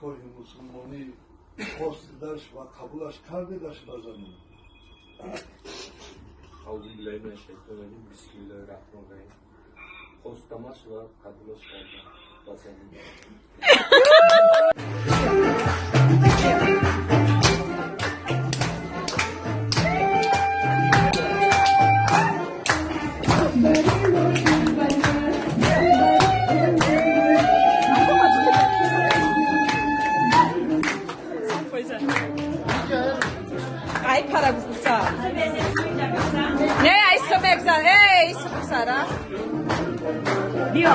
Никоҳи мусулмонӣ хостидаш ва қабулаш кардедаш ба занӣ? Аузубиллаҳи минаш шайтонир рожим. Бисмиллоҳир раҳмонир раҳим. Хостамаш ва қабулаш кардам ба занӣ. Ай парагуса. Не, ай сомегза. Эй, сомегзара. Биё.